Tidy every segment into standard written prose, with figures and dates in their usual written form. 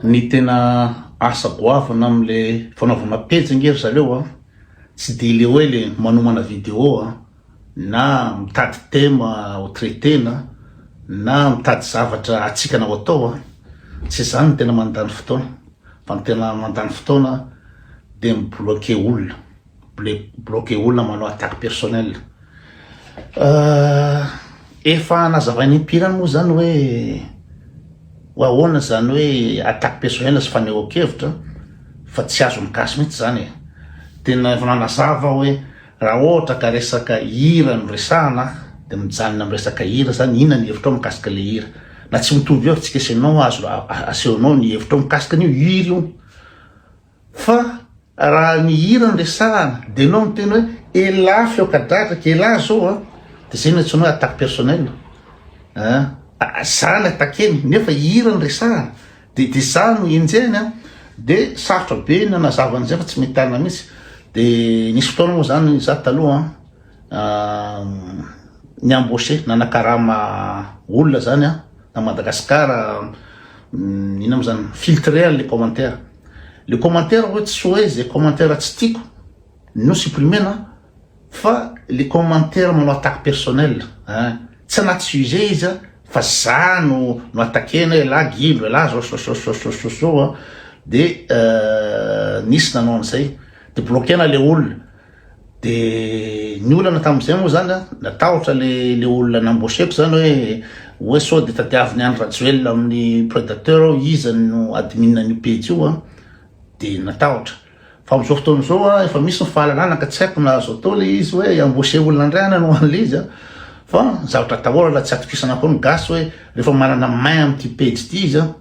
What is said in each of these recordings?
Ny tena asa goavana amin'le fanaovana pejy ange ry zareo a, tsy de le hoe le manomana vidéo a, na mitady thème ho traiter-na, na mitady zavatra hatsikana ho atao a, tsy izany no tena mandany fotoana, fa ny tena mandany fotoana de mi-bloquer olona. Bloquer olona manao attaque personnelle. Efa nazavain'i Mpirany moa zany hoe ho ahoana zany hoe attaque personnelle sy fanehoan-kevitra fa tsy azon'ny gasy mihitsy zany e. Tena efa nanazava aho hoe raha ohatra ka resaka hira no resahana de mijanona amin'ny resaka hira zany, inona ny hevitrao mikasika le hira. Na tsy mitovy hevitra tsika sy ianao azo asehonao ny hevitrao mikasika an'io hira io. Fa raha ny hira no resahana de enao miteny hoe elah feo kadradraka elah zao a, de zay no antsoina hoe attaque personnelle a, za no attaquer-ny nefa hira no resahana de de za no enjehiny a, de sarotra be ny nanazava an'izay fa tsy mety alina mihitsy, de nisy fotoana moa zany za taloha an ni-embaucher nanakarama olona zany an à Madagascar inona moa zany filtrer an'le commentaire. Le commentaire hoe tsy hoe zay commentaire tsy tiako no supprimer-na fa le commentaire manao attaque personnelle ein, tsy anaty sujet izy an fa za no no attaquer-na hoe elah gidro elah zao zao zao zao zao zao zao an, de nisy nanao an'izay de bloquer-na le olona. De ny olana tamin'izay moa zany an, natahotra le le olona n'embaucher-ko zany hoe hoe sao de tadiavin'i Andry Rajoelina amin'ny predateur aho iza no admin an'io pejy io an, de natahotra. Fa amin'izao fotoana izao an, efa misy ny fahalalana ka tsy haiko na azo atao le izy hoe hi-embaucher olona indray any hanao an'le izy an, fa ny zavatra atahorana tsy atokisana koa ny gasy hoe rehefa manana main amin'ity pejy ity izy an,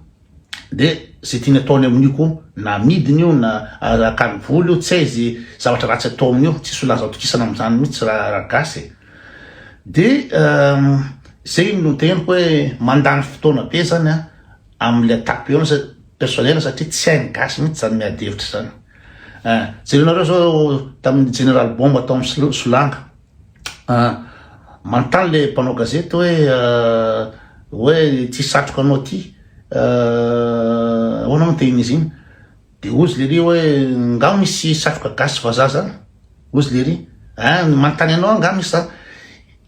de ze tiany ataony amin'io koa na amidiny io na akany vola io tsy hay ze zavatra ratsy atao amin'io tsisy olona azo atokisana amin'izany mihitsy raha raha gasy e de zay no teneniko hoe mandany fotoana be zany a amle attaque personnel satria tsy hain'ny gasy mihitsy zany miady hevitra zany jerenareo zao tamin'ny général bomba tao amin'ny solanga. Manontany le mpanao gazety hoe hoe ity satroka anao ity ahoana moa tehin'izy iny? De hozy lery hoe nga misy satroka gasy vazaha zany? Hozy lery ein manontany anao aho nga misy zany?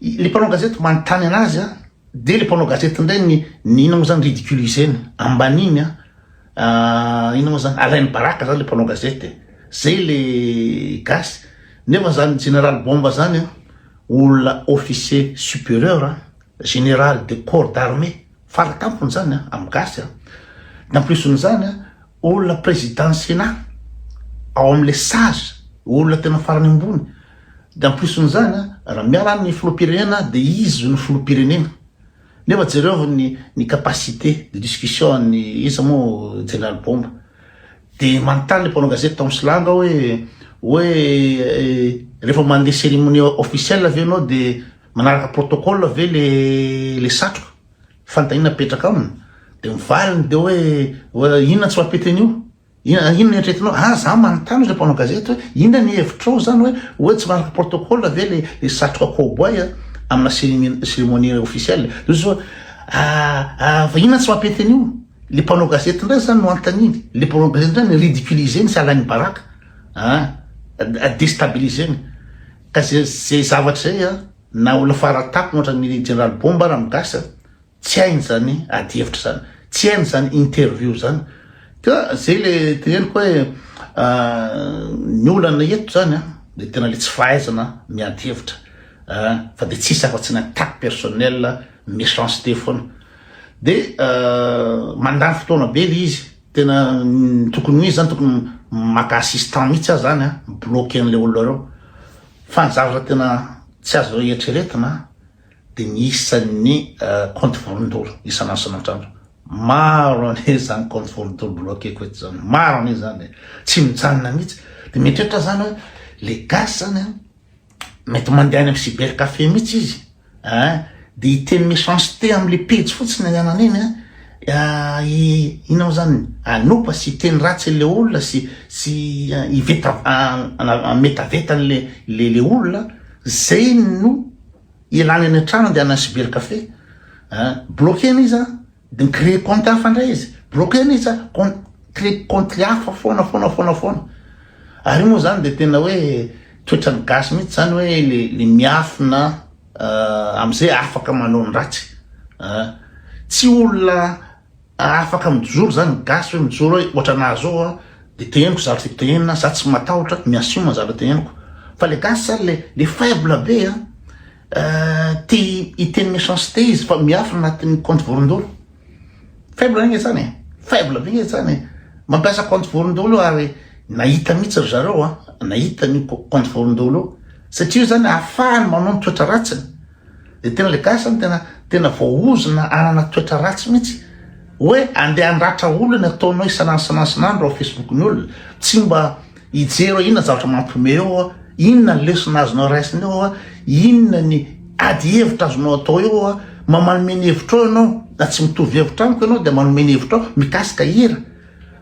Le mpanao gazety manontany anazy an, de le mpanao gazety ndray ny ny inona moa zany ridiculiser-ny, ambaniny an. Inona moa zany, alainy baraka zany le mpanao gazety e, zay le gasy, nefa zany jeneraly bomba zany an, olona officier superieur an, général de corps d'armée faratampony zany an, amin'ny gasy an, de en plus n'izany an, olona président sénat ao amle sage, olona tena farany ambony, de en plus n'izany an, raha miala any ny filoham-pirenena de izy no filoham-pirenena. Nefa jereo ny ny capacité de discussion an'ny iza moa Jeneraly Bomba. De manontany le mpanao gazety tao amin'ny Silanga hoe hoe rehefa mandeha cérémonie officielle ve ianao de manaraka protocole ve le le satroka? Fanontaniana apetraka aminy. De ny valiny de hoe hoe inona tsy mampety an'io? Inona inona ny eritreretinao? Ah za manontany hozy le mpanao gazety hoe inona ny hevitrao zany hoe hoe tsy manaraka protocole ve le le satroka cowboy a amina cérémonie officielle? De hozy hoe ah ah fa inona tsy mampety an'io? Le mpanao gazety indray zany no anontaniany, le mpanao gazety indray no ridiculiser-ny sy alainy baraka ah, destabiliser-ny. Ka zay zay zavatra zay a na olona faratapony ohatran'ny jeneraly Bomba ara amin'ny gasy a, Tsy hainy zany ady hevitra zany, tsy hainy zany interview zany, ka zay le teneniko hoe ny olana eto zany an de tena le tsy fahaizana miady hevitra fa de tsisy afa tsy ny attaque personnel, méchanceté foana, de mandany fotoana be le izy, tena tokony ho izy zany tokony maka assistant mihitsy aho zany an, mi-bloquer an'le olona reo, fa ny zavatra tena tsy azo eritreretina dia ny isan'ny compte vorondolo isan'andro isan'andro. Maro anie izany compte vorondolo bloquer-ko eto izany, maro anie izany e, tsy mijanona mihitsy. Dia mieritreritra aho izany hoe le gasy izany an, mety mandeha any amin'ny cyber café mihitsy izy ein, dia hiteny méchanceté amin'le pejy fotsiny andehanany eny an, inona moa izany, hanopa sy hiteny ratsy an'le olona sy sy hiveta hametaveta an'le le le olona, zay no Ialany any an-trano andehanany cyber café a, bloquer-na izy a, de mi-créer compte hafa indray izy, Bloquer-na izy a, créer compte hafa foana foana foana foana. Ary io moa zany de tena hoe toetran'ny gasy mihitsy zany hoe le le miafina amizay afaka manao ny ratsy. Tsy olona afaka mijoro zany ny gasy hoe mijoro hoe ohatranà zao a de teneniko zavatra tiako tenenina, za tsy matahotra, mi-assume ny zavatra teneniko. Fa le gasy zany le le faible be a, te hiteny méchanceté izy fa miafina anatin'ny compte vorondolo. Faible ange zany e, faible be nge zany e. Mampiasa compte vorondolo ary nahita mihitsy ry zareo a, nahita ny compte vorondolo io. Satria io zany ahafahany manao ny toetra ratsiny. De tena le gasy zany tena tena voaozona hanana toetra ratsy mihitsy. Hoe andeha handratra olona ny ataonao isan'andro isan'andro isan'andro ao Facebook ny olona. Tsy mba hijery hoe inona zavatra mampiomehy eo a, inona ny lesona azonao raisina eo a, inona ny ady hevitra azonao atao eo a, mba manome ny hevitrao ianao, na tsy mitovy hevitra amiko ianao dia manome ny hevitrao mikasika hira.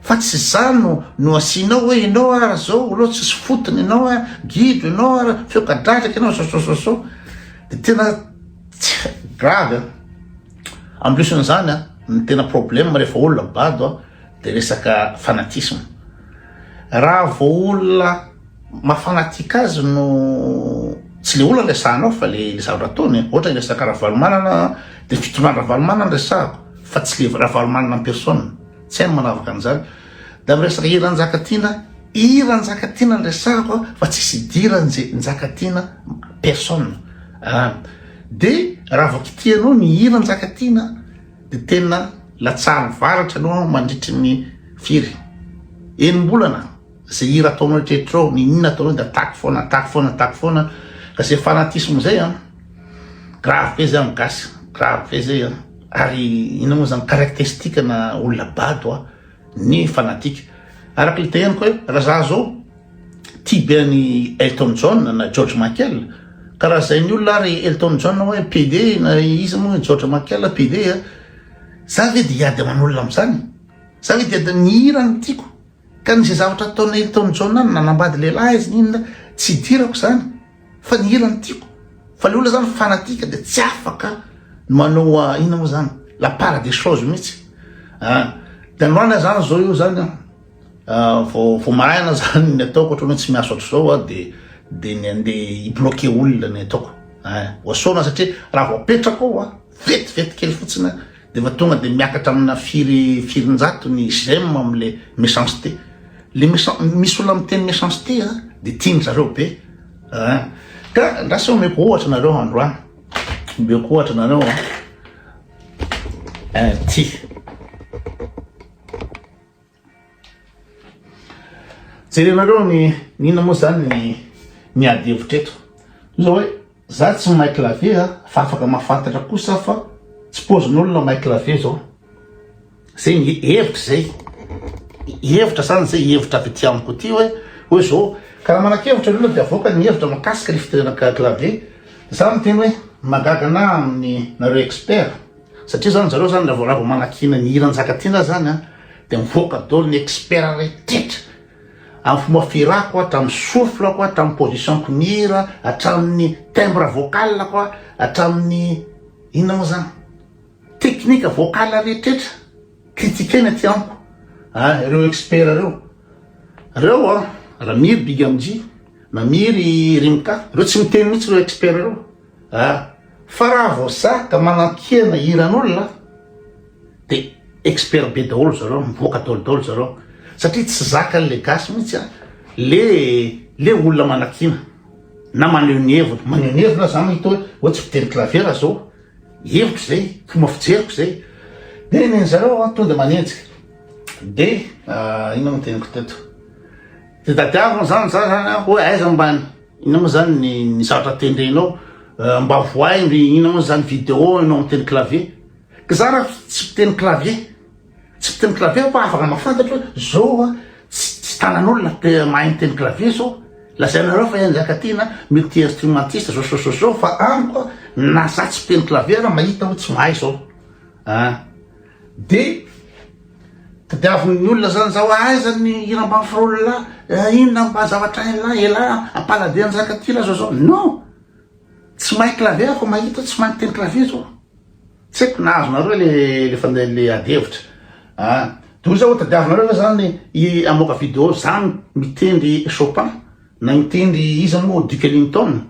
Fa tsy za no no asianao hoe ianao ara zao aloha tsisy fotony ianao a, gidro ianao ara, feo kadradraka ianao zao zao zao zao. De tena tsy grave a. En plus n'izany a, ny tena problème rehefa olona bado a, de resaka fanatisme. Raha vao olona mahafanatique azy no tsy le olona resahanao fa le le zavatra ataony e, ohatra hiresaka Ravalomanana de fitondrana Ravalomanana resahako fa tsy le Ravalomanana en personne, tsy hay ny manavaka an'izany. De amin'ny resaka hira Njakatiana, hira Njakatiana no resahako fa tsisy idiran'i Njakatiana personne. De raha vao kitihanao ny hira Njakatiana de tena latsahan'ny varatra aloha mandritry ny firy? Enim-bolana, zay hira ataonao eritreritro ao, niniana ataonao de ataky foana, ataky foana, ataky foana, ka zay fanatisme zay an, grave be zay amin'ny gasy, grave be zay an, ary inona moa zany caractéristique na olona bado an, ny fanatique, araka le teneniko hoe raha za zao tia be an'i Elton John na George Michael, ka raha zay ny olona ary Elton John hoe PD na iza moa George Michael PD a, za ve de hiady aman'olona am'zany? Za ve de ny hira no tiako, ka ny zay zavatra ataon'i Elton John any nanambady lehilahy izy n'inona tsy idirako zany fa ny hira no tiako, fa le olona zany fanatique de tsy afaka manao inona moa zany la part des choses mihitsy a, de androany aho zany zao io zany an. Vao vao maraina zany ny ataoko ohatran'ny hoe tsy miasa ohatr'izao aho de de ny andeha hi-bloquer olona ny ataoko ein, hoasoana satria raha vao apetrako ao a, vetivety kely fotsiny a de efa tonga de miakatra amina firy firinjato ny j'aime am'le méchanceté, le méchan- misy olona miteny méchanceté a de tian-dry zareo be ein, ka andraso omeko ohatra nareo androany, omeko ohatra nareo an, ty. Jerenareo ny inona moa zany ny ny ady hevitra eto. Toy izao hoe za tsy mahay clavier a, fa afaka mahafantatra kosa aho fa tsy paozin'olona mahay clavier zao. Zay ny hevitra zay. Hevitra zany zay hevitra avy aty amiko aty hoe hoe zao. Ka raha manan-kevitra ny olona de avoaka ny hevitra mahakasika ny fitenenana clavier. Za miteny hoe mahagaga anah amin'ny nareo expert. Satria zany zareo zany raha vao manakiana ny hira Njakatiana zany an, de mivoaka daholo ny expert rehetra amin'ny fomba fihirako, hatramin'ny souffle-ko, hatramin'ny position-ko mihira, hatramin'ny timbre vocal-ko, hatramin'ny inona moa zany, technique vocal rehetra critiquer-na aty amiko an, ireo expert ireo, reo an, Ramiry Big MJ, Namiry Rimka, reo tsy miteny mihitsy ireo expert ireo an. Fa raha vao za ka manankihana hiran'olona de expert be daholo zareo, mivoaka daholo daholo zareo satria tsy zakan'le gasy mihitsy an le le olona manakiana na maneho ny heviny, maneho ny heviny aho za mahita hoe hoe tsy mpiteny clavier raha zao, hevitro zay, fomba fijeriko zay, de nen'ny zareo an tonga de manenjika de inona moa teniko teto, de tadiavina zany za zany an hoe aiza mba Inona moa zany ny ny zavatra tendrenao mba voay ny inona moa zany video ianao miteny clavier ka za raha tsy mpiteny clavier tsy mpiteny clavier fa afaka mahafantatra hoe zao a tsy tsy tanan'olona te mahay miteny clavier zao lazainareo fa Njakatiana multi instrumentiste zao zao zao zao fa amiko na za tsy mpiteny clavier raha mahita hoe tsy mahay zao a De tadiavin'ny olona zany zao aiza ny hira mba frôle eh, inona mba zavatra elah elah ampaladia anjaka ty lah zao zao non tsy mahay clavier aho fa mahita tsy mahay miteny clavier zao tsy haiko na azonareo le le fande le ady hevitra. Ah, de hoy za hoe tadiavinareo ve zany i hamoaka video za mitendry Chopin na mitendry iza moa Duke Ellington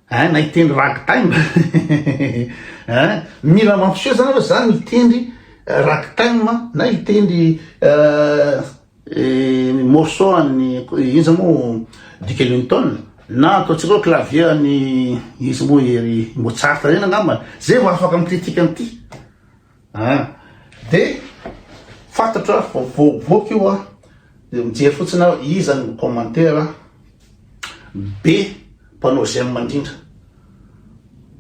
hein na hitendry ragtime hein mila mampiseho zany aloha za mitendry ragtime na hitendry morceau an'ny iza moa Duke Ellington na ataontsika hoe clavier an'ny iza moa ery Mozart reny angamba zay vao afaka mi-critique an'ity. An! De fantatro aho vao voaboaka io an, de mijery fotsiny aho iza no commentaire be mpanao j'aime indrindra.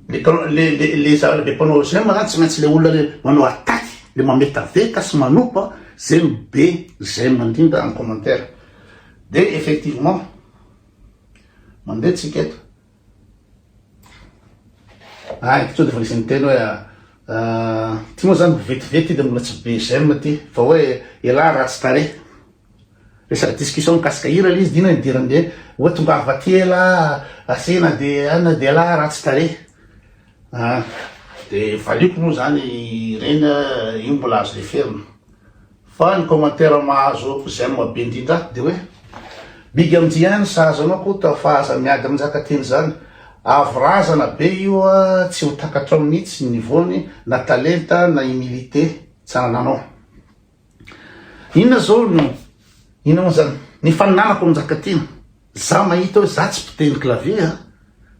Le le le le zavatra be mpanao j'aime zany tsy maintsy le olona le manao attaque, le mametaveta sy manompa zay no be j'aime indrindra amin'ny commentaire. De effectivement mandeha tsika eto. Ay, sao dia efa nisy niteny hoe ty moa zany vetivety dia mbola tsy be j'aime ty fa hoe elah ratsy tarehy. Resaka discussion mikasika hira le izy de inona idiran'le hoe tongava aty elah asena de anona de elah ratsy tarehy. Ah, de valiako moa zany ireny io mbola azo leferina. Fa ny commentaire mahazo j'aime be indrindra ato de hoe Big MJ ihany sahaza anao Koto fa aza miady am Njakatiana izany. Avo razana be io a, tsy ho takatrao mihitsy ny niveau-ny na talenta na humilité tsy anananao. Inona zao no inona moa zany ny faninanako am Njakatiana? Za mahita hoe za tsy mpitendry clavier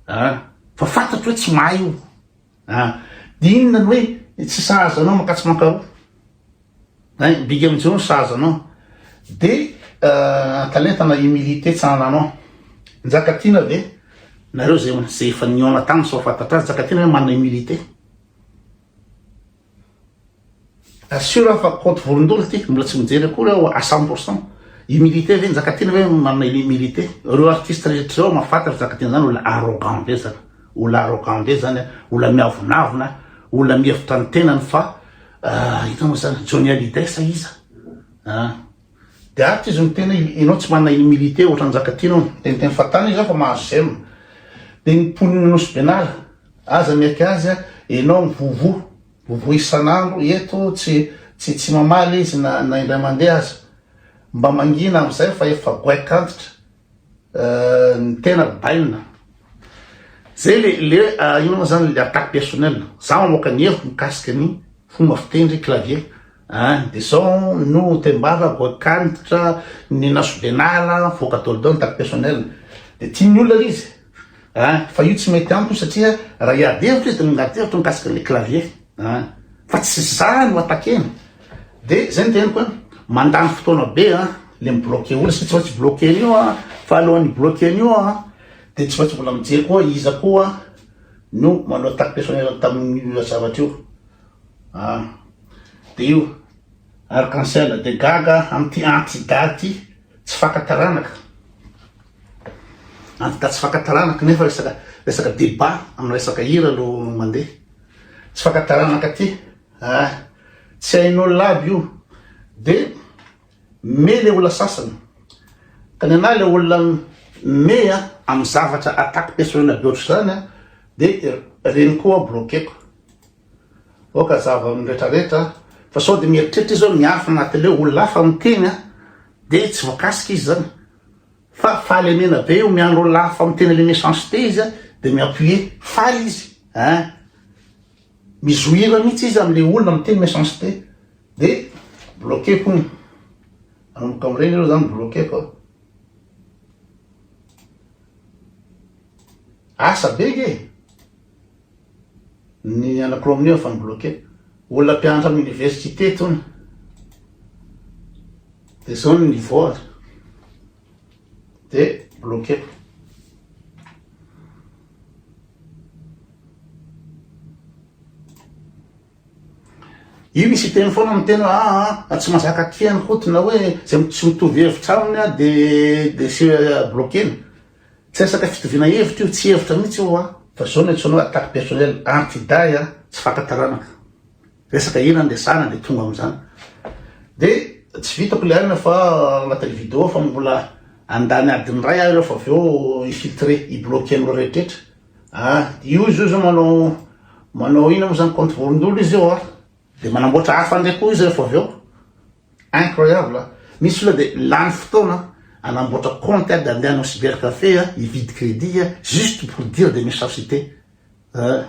a, a fa fantatro hoe tsy mahay io a. De inona no hoe tsy sahaza anao mankatsy mankaroa? Ein, big MJ no sahaza anao. De talenta na humilité tsy anananao. Njakatiana ve, nareo zay zay efa nihaona taminy sy mahafantatra azy, Njakatiana ve manana humilité? Assure aho fa compte vorondolo ty, mbola tsy mijery akory aho à 100%. Humilité ve, Njakatiana ve manana humilité? Reo artiste rehetra reo mahafantatra Njakatiana zany olona arrogant be zany. Olona arrogant be zany, olona miavonavona, olona mihevitra ny tenany fa Ah, inona moa zany? Johnny Hallyday sa iza? Ah. De ato izy miteny hoe ianao tsy manana humilité ohatran'i Njakatiana hono. Miteniteny fahatany izy fa mahazo j'aime. De ny mponin'i Nosy Benala, aza miaiky azy ianao mivovo, vovo isan'andro eto tsy tsy tsy mamaly izy na na indray mandeha aza. Mba mangina amin'izay fa efa goaik'antitra. Ny tena bainina. Zay le le inona moa zany le attaque personnelle. Za mamoaka ny hevitro mikasika ny fomba fitendry clavier. Ein, de zao no tembava goakanitra ny nasobenala mivoaka daholo daholo ny attaque personnelle. De tian'ny olona le izy. Ein, fa io tsy mety amiko satria raha hiady hevitra izy de miady hevitra mikasika le clavier. Ein, fa tsy za no attaquena. De zay no teneniko hoe mandany fotoana be an le mi-bloquer olona satria tsy maintsy bloquer an'io an, fa alohan'ny hi-bloquer an'io an de tsy maintsy mbola mijery koa iza koa no manao attaque personnel tamin'io zavatra io an, de io arc en ciel de gaga amin'ity anti-da ty tsy faka taranaka, anti-da tsy faka taranaka nefa resaka resaka débat amin'ny resaka hira no mandeha, tsy faka taranaka ty. Ah! Tsy hain'olona aby io. De me le olona sasany. Ka ny anah le olona me a amin'ny zavatra attaque personnel be ohatr'izany a de reny koa bloqueko. Ok zava miretraretra fa sao de mieritreritra izy hoe miafina anatin'le olona hafa miteny a de tsy voakasika izy zany. Fa fahalemena be io miandry olona hafa miteny le méchanceté izy a de mi-appuyer. Faly izy ein. Mizohira mihitsy izy amle olona miteny méchanceté de bloquer-ko iny, manomboka amin'ireny aloha zany bloquer-ko a. Asa be nge e! Ny anakiroa amin'io efa ni-bloquer. Olona mpianatra amin'ny université tony. De zao ny niveau-ny. De bloquer-ko. Io misy hiteny foana miteny hoe aa ah, tsy mazaka aty any Koto na hoe zay tsy mitovy hevitra aminy a de de se bloquena. Tsy resaka fitoviana hevitra io, tsy hevitra mihitsy io a, fa zao no antsoina hoe attaque personnelle, anti-dahy a, tsy faka taranaka. Resaka hira ny resahana de tonga amizany. De tsy vitako le alina fa anatin'ny video fa mbola andany adiny iray aho refa avy eo hi-filtrer, hi-bloquer an'ireo rehetrretra. Ah, io izy io zao manao manao inona moa zany compte vorondolo izy io ah. De manamboatra hafa ndray koa izy refa avy eo. Incroyable a! Misy olona de lany fotoana anamboatra compte de andeha hanao cyber café a, hividy crédit a, juste pour dire des méchancetés. Euh.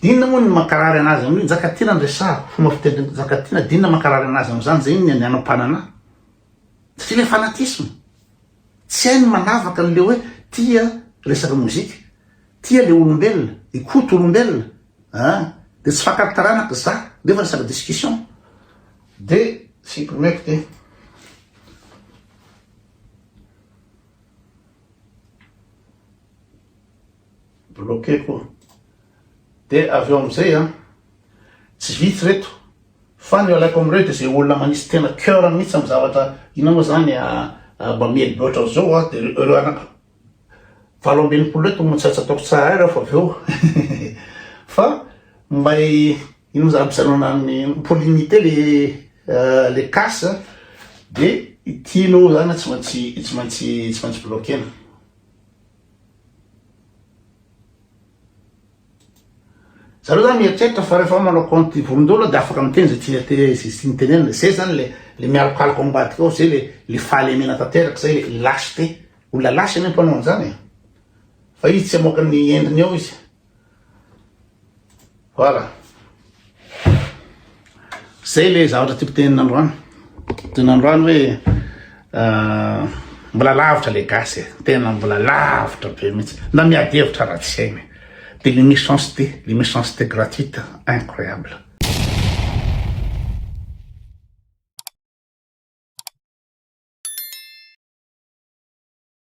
D'inona moa ny mankarary anazy amin'io? Njakatiana no resahako, fomba fitenin'i Njakatiana, d'inona mankarary anazy amin'izany? Zay ny anao-panana. Satria le fanatisme. Tsy hainy ny manavaka an'le hoe tia resaka mozika, tia le olombelona, i Koto olombelona an, de tsy fakan'ny taranaka za, nefa resaka discussion de supprimeko ty. Bloquer-ko. De avy eo amizay an, tsy vitsy reto Fa ny alaiko amin'ireo dia izay olona manisy tena cœur mihitsy amin'ny zavatra inona moa zany mba miely be ohatran'izao a, dia ireo anaka 68 ireo tonga tsy ataoko tsara ireo fa avy eo fa mba inona moa zany ampijanona ny pour limiter le le casse dia ity aloha zany tsy maintsy tsy maintsy tsy maintsy bloquer-na. Zareo zany mieritreritra fa rehefa manao compte vorondolo de afaka miteny zay tiany ate zay tiany tenenina, zay zany le le mialokaloka ao ambadika ao, zay le le fahalemena tanteraka zay le lâcheté, olona lâche anie mpanao an'izany e, fa izy tsy hamoaka ny endriny eo izy, voilà. Zay le zavatra tiako tenenina androany, tenenina androany hoe mbola lavitra le gasy e, tena mbola lavitra be mihitsy, na miady hevitra raha tsy hainy, de le méchanceté, le méchanceté gratuite incroyable.